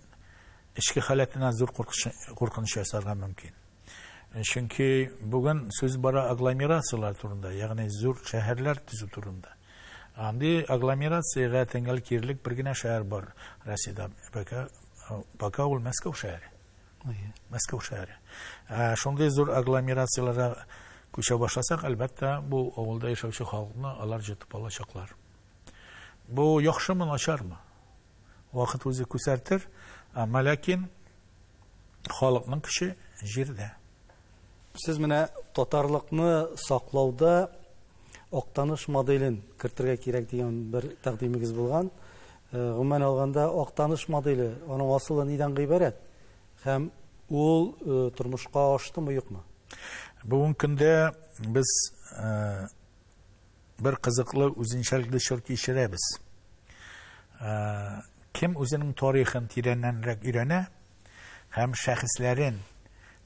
[SPEAKER 2] эчке халәтенә зур куркыныч ясарга мөмкин. Чөнки бүген сүз бара агломерациялар турында, ягъни зур шәһәрләр төзү турында. Андый агломерациягә тәңгәл кирлек бер генә шәһәр бар Россиядә. Пока, пока ул Мәскәү шәһәре. Мәскәү шәһәре. Шундый зур агломерацияләргә күчә башласак, әлбәттә, бу авылда яшәүче халыкны алар җытып алачаклар. Бу яхшымы, начармы? Вакыт үзе күрсәтер, әмма ләкин халыкның көче җирдә.
[SPEAKER 1] Сез менә татарлыкны саклауда Актаныш моделен кертергә кирәк дигән бер тәкъдимегез булган. Гомумән алганда Актаныш моделе, аның асылы нидән гыйбарәт? Һәм ул тормышка аштымы, юкмы?
[SPEAKER 2] Бүгенге көндә без бер кызыклы үзенчәлекле чор кичерәбез. Кем үзенең тарихын тирәннәнрәк өйрәнә һәм шәхесләрен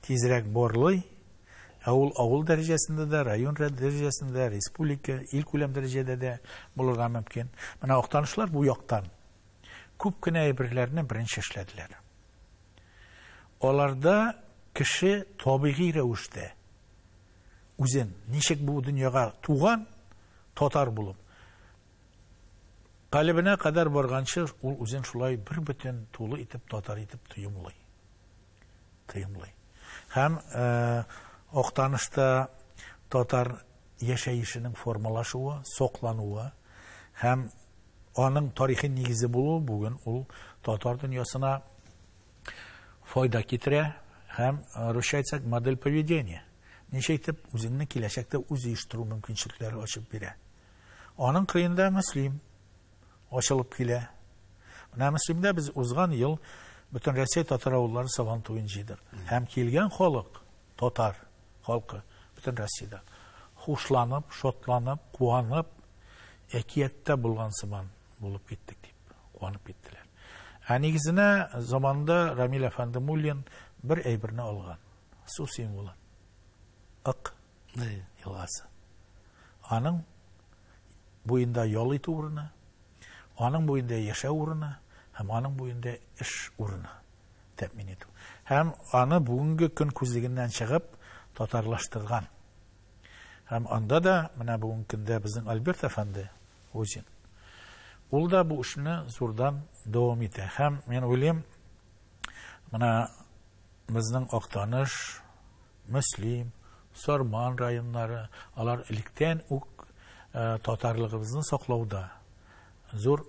[SPEAKER 2] тизрәк барлый, ә ул авыл дәрәҗәсендә дә, район дәрәҗәсендә дә, республика, ил күләм дәрәҗәдә дә булырга мөмкин. Менә актанышлар бу яктан күп кенә әйберләрне беренче эшләделәр. Аларда кеше табигый рәвештә үзен ничек бу дөньяга туган татар булып, калебенә кадәр барганчы ул үзен шулай бер бөтен тулы итеп татар итеп тоемлый. Тоемлый. Һәм Актанышта татар яшәешенең формалашуы, соклануы һәм аның тарихи нигезе булуы бүген ул татар дөньясына файда китерә һәм, русча әйтсәк, модель поведения. Ничек итеп үзеңне киләчәктә үз оештыру мөмкинчелекләре ачып бирә. Аның кырыенда Мөслим ачылып килә. Менә Мөслимдә без узган ел бөтен Россия татар авыллары Сабан туен җыйдык. Һәм килгән халык, татар халкы бөтен Россиядә хушланып, шатланып, куанып, әкияттә булган сыман булып киттек дип куанып киттеләр. Ә нигезенә заманында Рамил әфәнде Муллин бер әйберне алган. Су символы. Ык елгасы. Аның буенда ял итү урыны, аның буенда яшәү урыны һәм аның буенда эш урыны. тәэмин итү. Һәм аны бүгенге көн күзлегеннән чыгып татарлаштырган. Һәм анда да менә бүгенге көндә безнең Альберт әфәнде Озин. Ул да бу эшне зурдан дәвам итә. Һәм мин уйлыйм, менә безнең Актаныш, Мөслим, Сарман районнары, алар электән үк татарлыгыбызны саклауда зур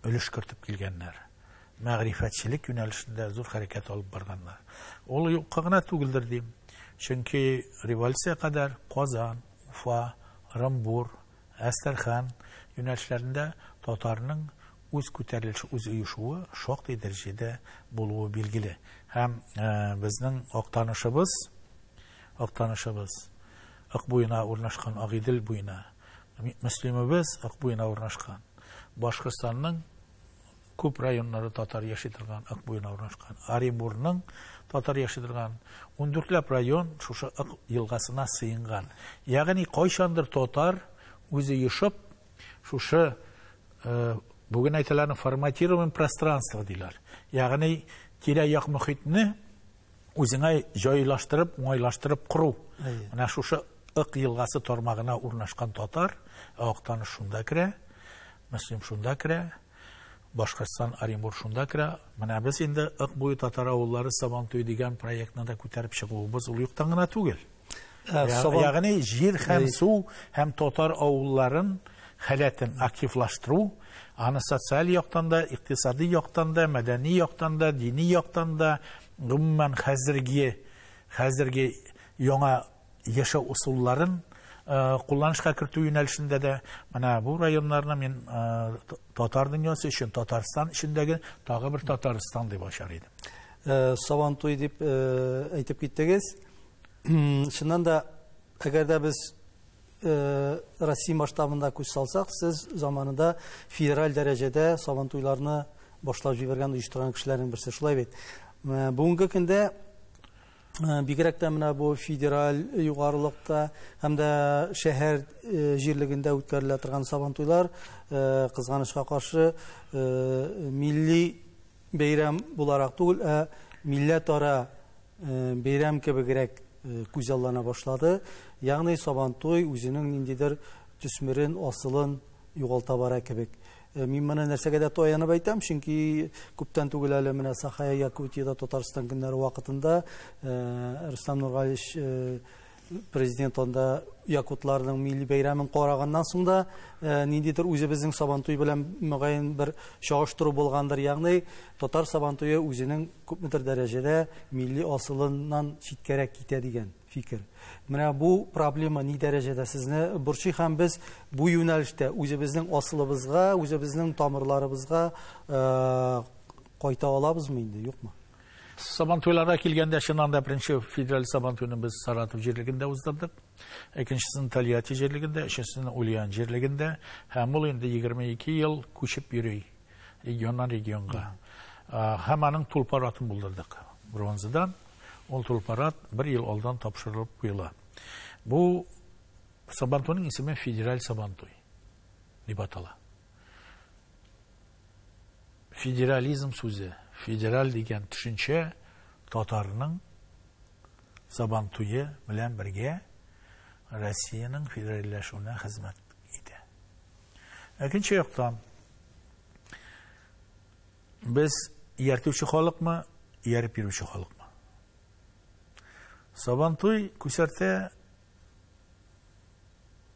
[SPEAKER 2] өлеш кертеп килгәннәр. Мәгърифәтчелек юнәлешендә зур хәрәкәт алып барганнар. Ул юкка гына түгелдер дим. Чөнки революция кадәр Казан, Уфа, Ырымбур, Әстерхан юнәлешләрендә татарның үз күтәрелеше, үз оешуы шактый дәрәҗәдә булуы билгеле. Һәм безнең Актанышыбыз, Актанышыбыз Ык буена урнашкан, Агыйдел буена, Мөслимебез Ык буена урнашкан. Башкортстанның күп районнары татар яши торган Ык буена урнашкан. Оренбургның татар яши торган 14ләп район шушы Ык елгасына сыенган. Ягъни кайчандыр татар үзе оешып, шушы бүген әйтәләр форматируемое пространство диләр. Ягъни тирә-як мөхитне үзеңә җайлаштырып, уңайлаштырып кору. Менә шушы Ык елгасы тармагына урнашкан татар, Актаныш шунда керә, Мөслим шунда керә, Башкортстан, Оренбург шунда керә. Менә без инде Ык буе татар авыллары Сабантуй дигән проектны да күтәреп чыгуыбыз ул юктан гына түгел. Ягъни җир һәм су һәм татар авылларын халәтен активлаштыру, аны социаль яктан да, икътисади яктан да, мәдәни яктан да, дини яктан да, гомумән хәзерге яңа яшәү ысулларын кулланышка кертү юнәлешендә дә менә бу районнарны мин татар дөньясы өчен, Татарстан эчендәге тагы бер Татарстан дип ачар идем.
[SPEAKER 1] Сабантуй дип әйтеп киттегез. Чыннан да, әгәр дә без Россия масштабында күз салсак, сез заманында федераль дәрәҗәдә сабантуйларны башлап җибәргән, оештырган кешеләрнең берсе, шулай бит. Бүгенге көндә бигрәк тә менә бу федераль югарылыкта һәм дә шәһәр җирлегендә үткәрелә торган сабантуйлар, кызганычка каршы, милли бәйрәм буларак түгел, ә милләтара бәйрәм кебегрәк күзаллана башлады. Ягъни сабантуй үзенең ниндидер төсмерен, асылын югалта бара кебек. Мин моны нәрсәгә дә таянып әйтәм, чөнки күптән түгел әле менә Саха Якутияда Татарстан көннәре вакытында Рөстәм Нургалиевич президент анда якутларның милли бәйрәмен караганнан соң да ниндидер үзебезнең Сабантуй белән мөгаен бер чагыштыру булгандыр. Ягъни татар Сабантуе үзенең күпмедер дәрәҗәдә милли асылыннан читкәрәк китә дигән фикер. Менә бу проблема ни дәрәҗәдә сезне борчый һәм без бу юнәлештә үзебезнең асылыбызга, үзебезнең тамырларыбызга кайта алабызмы инде, юкмы?
[SPEAKER 2] Сабантуйларга килгәндә, чыннан да беренче федераль Сабантуйны без Саратов җирлегендә уздырдык. Икенчесен Тольятти җирлегендә, өченчесен Ульян җирлегендә. Һәм ул инде 22 ел күчеп йөри регионнан регионга. Һәм аның тулпар атын булдырдык бронзадан. Ул тулпар ат бер ел алдан тапшырылып куела. Бу Сабантуйның исеме Федераль Сабантуй дип атала. Федерализм сүзе, федераль дигән төшенчә татарның Сабантуе белән бергә Россиянең федеральләшүенә хезмәт итә. Икенче яктан, без ияртүче халыкмы, ияреп йөрүче халыкмы? Сабантуй күсәртә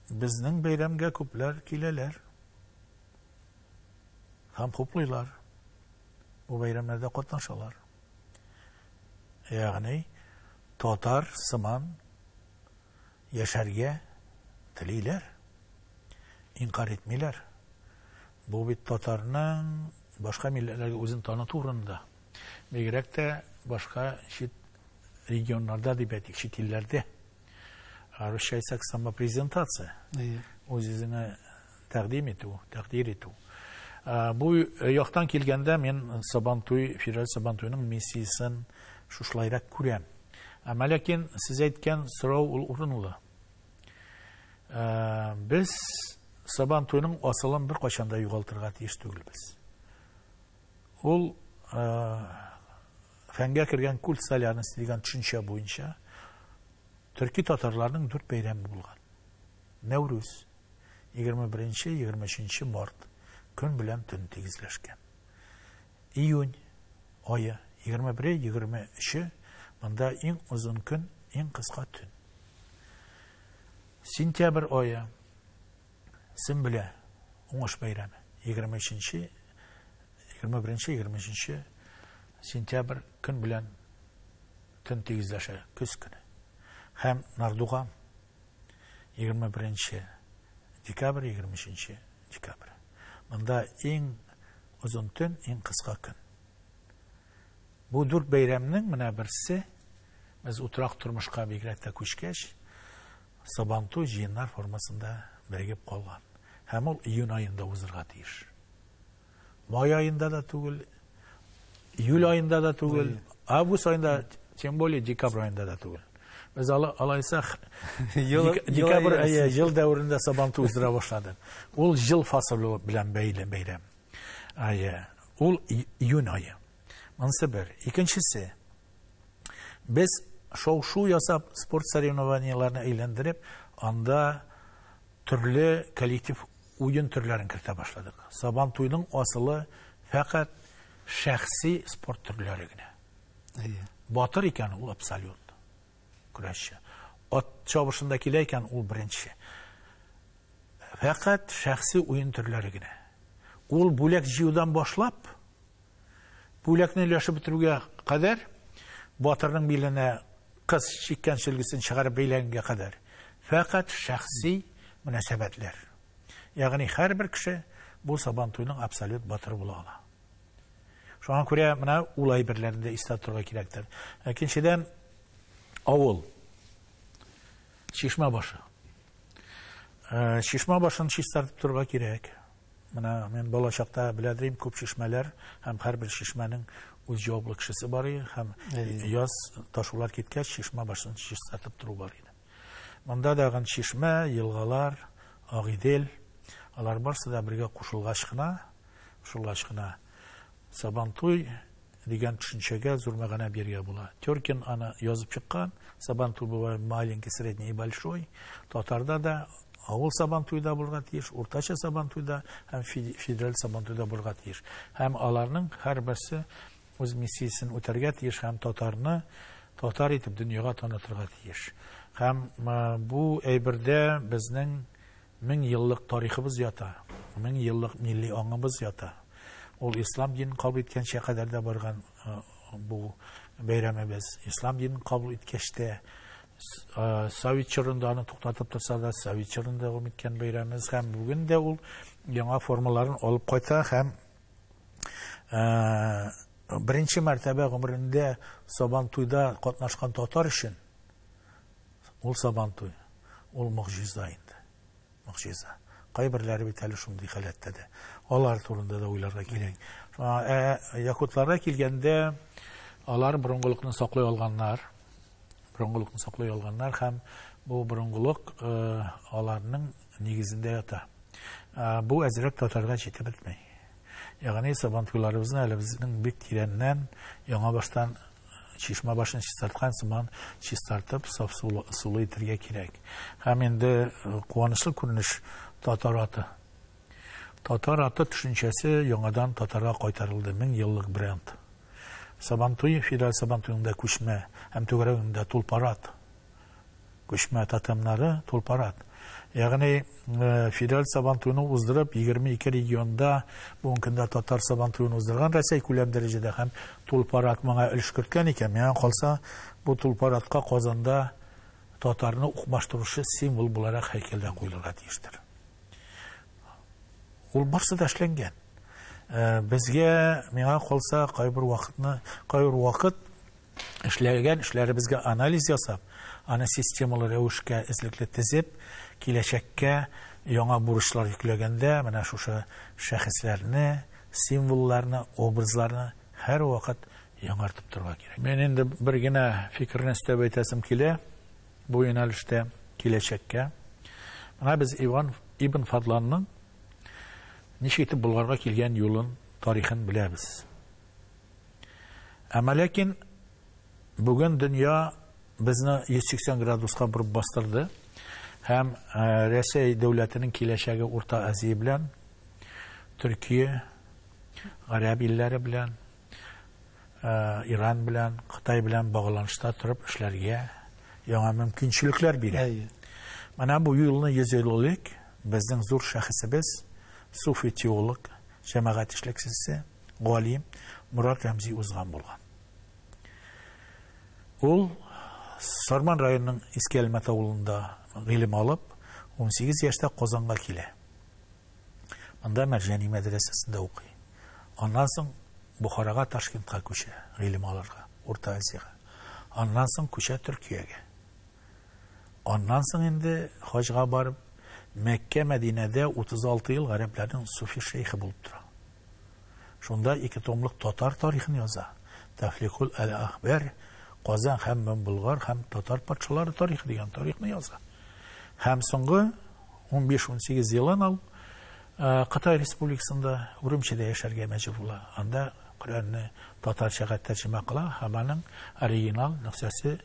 [SPEAKER 2] безнең бәйрәмгә күпләр киләләр һәм хуплыйлар. Бу бәйрәмнәрдә катнашалар. Ягъни татар сыман яшәргә телиләр, инкар итмиләр. Бу бит татарның башка милләтләргә үзен таныту урынында. Бигрәк тә башка чит регионнарда дип әйтик, чит илләрдә. Русча әйтсәк, самопрезентация. Үз-үзеңә тәкъдим итү, тәкъдир итү. Бу яктан килгәндә мин Сабантуй, федераль Сабантуйның миссиясен шушылайрак күрәм. Әмма ләкин сез әйткән сорау ул урынлы. Без Сабантуйның асылын бер кайчан да югалтырга тиеш түгелбез. Ул Фәнгә кергән культ солярности дигән төшенчә буенча төрки татарларның дүрт бәйрәме булган. Нәүрүз, 21-23 март, көн белән төн тигезләшкән. Июнь ае, 21-23, монда иң озын көн, иң кыска төн. Сентябрь ае, Сөмбелә, уңыш бәйрәме, 23-нче, 21-нче, 23-нче сентябрь көн белән төн тигезләшә, көз көне. Һәм Нардуган, 21 декабрь, 23 декабрь. Монда иң озын төн, иң кыска көн. Бу дүрт бәйрәмнең менә берсе, без утрак тормышка бигрәк тә күчкәч, Сабантуй җыеннар формасында берегеп калган. Һәм ул июнь аенда узырга тиеш. Май аенда да түгел, июль аенда да түгел, август аенда, тем более декабрь аенда да түгел. Без алайса декабрь ае ел дәверендә Сабантуй уздыра башладык. Ул ел фасылы белән бәйле бәйрәм. Ае, ул июнь ае. Монысы бер. Икенчесе, без шау-шу ясап, спорт соревнованиеләрен әйләндереп, анда төрле коллектив уен төрләрен кертә башладык. Сабан туйның асылы фәкать шәхси спорт төрләре генә.
[SPEAKER 1] Әйе.
[SPEAKER 2] Батыр икән ул абсолют көрәшче. Ат чабышында килә икән ул беренче. Фәкать шәхси уен төрләре генә. Ул бүләк җыюдан башлап, бүләкне өләшеп бетерүгә кадәр, батырның биленә кыз чиккән сөлгесен чыгарып бәйләгәнгә кадәр, фәкать шәхси мөнәсәбәтләр. Ягъни һәрбер кеше бу Сабантуйның абсолют батыры була ала. Шуңа күрә менә ул әйберләрне дә истә тотарга кирәктер. Икенчедән, авыл. Чишмә башы. Чишмә башын чистартып торырга кирәк. Менә мин бала чакта беләдер күп чишмәләр һәм һәрбер чишмәнең үз җаваплы кешесе бар иде һәм яз ташулар киткәч чишмә башын чистартып тору бар иде. Монда дагын чишмә, елгалар, Агыйдел, алар барсы да бергә кушылгач кына, кушылгач кына Сабантуй дигән төшенчәгә зур мәгънә бирергә була. Теркин аны язып чыккан, Сабантуй бывает маленький, средний и большой. Татарда да авыл Сабантуйда булырга тиеш, уртача Сабантуйда һәм федераль Сабантуйда булырга тиеш. Һәм аларның һәрберсе үз миссиясен үтәргә тиеш һәм татарны татар итеп дөньяга танытырга тиеш. Һәм бу әйбердә безнең мең еллык тарихыбыз ята, мең еллык милли аңыбыз ята. Ул ислам динен кабул иткәнчә кадәр дә барган бу бәйрәмебез. Ислам динен кабул иткәч тә, Совет чорында аны туктатып торса да, Совет чорында дәвам иткән бәйрәмебез һәм бүген дә ул яңа формаларын алып кайта һәм беренче мәртәбә гомерендә Сабантуйда катнашкан татар өчен ул Сабантуй, ул могҗиза инде. Могҗиза. Кайберләре бит әле шундый халәттә дә. Алар турында да уйларга кирәк. Шуңа, якутларга килгәндә, алар борынгылыкны саклый алганнар. Борынгылыкны саклый алганнар һәм бу борынгылык аларның нигезендә ята. Бу әзрәк татарга җитеп бетми. Ягъни сабантуйларыбызны әле безнең бик тирәннән, яңа баштан чишмә башын чистарткан сыман чистартып, саф сулы итәргә кирәк. Һәм инде куанычлы күренеш татар аты. Татар аты төшенчәсе яңадан татарга кайтарылды, мең еллык бренд. Сабантуй, федераль Сабантуйында күчмә һәм түгәрәгендә тулпарат. Күчмә тотемнары тулпарат. Ягъни федераль Сабантуйны уздырып, 22 регионда бүгенге көндә татар Сабантуен уздырган Рәсәй күләм дәрәҗәдә һәм тулпарат моңа өлеш керткән икән, миңа калса, бу тулпаратка Казанда татарны укмаштыручы символ буларак һәйкәлдә куелырга тиештер. Ул барсы да эшләнгән. Безгә, миңа калса, кайбер вакытны, кайбер вакыт эшләгән эшләребезгә анализ ясап, аны системалы рәвешкә эзлекле тезеп, киләчәккә яңа бурычлар йөкләгәндә, менә шушы шәхесләрне, символларны, образларны һәр вакыт яңартып торырга кирәк. Мин инде бер генә фикерне өстәп әйтәсем килә бу юнәлештә киләчәккә. Менә без Иван Ибн Фадланның ничек итеп Болгарга килгән юлын, тарихын беләбез. Әмма ләкин бүген дөнья безне 180 градуска борып бастырды һәм Рәсәй дәүләтенең киләчәге Урта Азия белән, Төркия, Гарәп илләре белән, Иран белән, Кытай белән багланышта торып эшләргә яңа мөмкинчелекләр бирә. Менә бу юлны 100 ел элек безнең зур шәхесебез, суфи теолог, җәмәгать эшлеклесе, галим Мурат Рәмзи узган булган. Ул Сарман районының Иске Әлмәт авылында гыйлем алып, 18 яшьтә Казанга килә. Монда Мәрҗани мәдрәсәсендә укый. Аннан соң Бухарага, Ташкентка күчә, гыйлем алырга, Урта Азиягә. Аннан соң күчә Төркиягә. Аннан соң инде хаҗга барып, Мәккә, Мәдинәдә 36 ел гарәпләрнең суфи шейхы булып тора. Шунда ике томлык татар тарихын яза. Тафлихул әл-Ахбар, Казан һәм Болгар һәм татар патшалары тарихы дигән тарихны яза. Һәм соңгы 15-18 елын ул Кытай Республикасында Урумчида яшәргә мәҗбүр була. Анда Коръәнне татарчага тәрҗемә кыла һәм аның оригинал нөсхәсе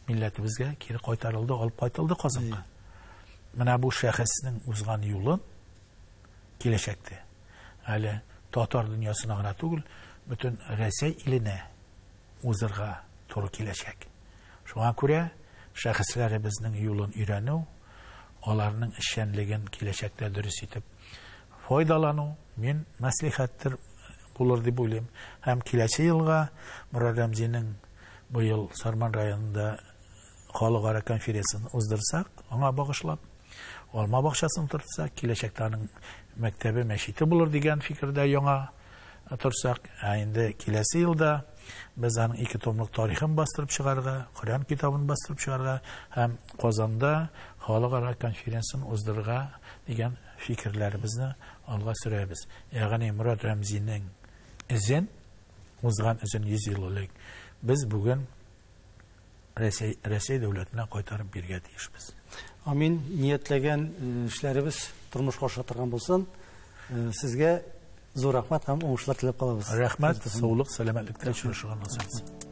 [SPEAKER 2] милләтебезгә кире кайтарылды, алып кайтылды Казанга. Менә бу шәхеснең узган юлын киләчәктә әле татар дөньясына гына түгел, бөтен Рәсәй иленә узырга туры киләчәк. Шуңа күрә шәхесләребезнең юлын өйрәнү, аларның эшчәнлеген киләчәктә дөрес итеп файдалану мин мәслихәттер булыр дип уйлыйм. Һәм киләсе елга Мурат Рәмзинең быел Сарман районында халыкара конференциясен уздырсак, аңа багышлап, алма бакчасын утыртсак, киләчәктә аның мәктәбе, мәчете булыр дигән фикердә яңа торсак, ә инде киләсе елда без аның ике томлык тарихын бастырып чыгарырга, Коръән китабын бастырып чыгарырга һәм Казанда халыкара конференциясен уздырырга дигән фикерләребезне алга сөрәбез. Ягъни Мурат Рәмзинең эзен, узган эзен 100 ел элек без бүген Рәсәй, Рәсәй дәүләтенә кайтарып бирергә тиешбез.
[SPEAKER 1] Амин. Ниятләгән эшләребез тормышка аша торган булсын. Сезгә зур рәхмәт һәм уңышлар теләп калабыз.
[SPEAKER 2] Рәхмәт, саулык, сәламәтлектә очрашырга насыйп итсен.